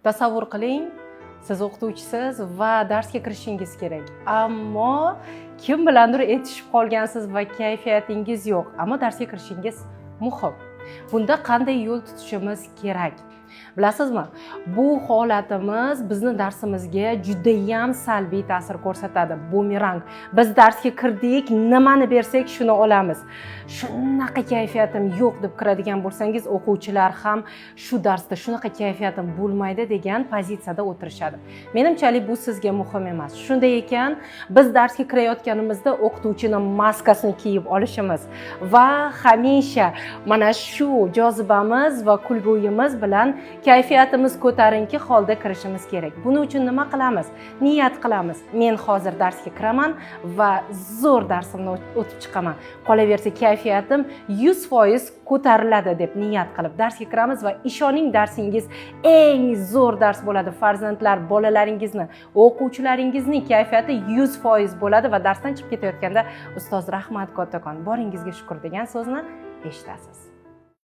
Tasavvur qiling, siz o'qituvchisiz va darsga kirishingiz kerak, ammo kim bilandir aytishib qolgansiz va kayfiyatingiz yo'q, ammo darsga kirishingiz muhim. Bunda qanday yo'l tutishimiz kerak? Bilasizmi, bu holatimiz bizni darsimizga judayam salbiy ta'sir ko'rsatadi. Bumerang. Biz darsga kirdik, nimani bersak, shuni olamiz. Shunaqa kayfiyatim yo'q deb kiradigan bo'lsangiz, o'quvchilar ham shu darsda shunaqa kayfiyatim bo'lmaydi degan pozitsiyada o'tirishadi. Menimchalik, bu sizga muhim emas. Shunday ekan, biz darsga kirayotganimizda o'qituvchini maskasini kiyib olishimiz va hamisha mana shu jozibamiz va kulguyimiz bilan kayfiyatimiz ko'tarinki holda kirishimiz kerak. Buning uchun nima qilamiz? Niyat qilamiz: men hozir darsga kiraman va zo'r darsimni o'tib chiqaman, qolaversa kayfiyatim 100% ko'tariladi deb niyat qilib darsga kiramiz va ishoning, darsingiz eng zo'r dars bo'ladi. Farzandlar, bolalaringizni, o'quvchilaringizning kayfiyati 100% bo'ladi va darsdan chiqib ketayotganda "Ustoz, rahmat kattakon, boringizga shukur" degan so'zni eshitasiz.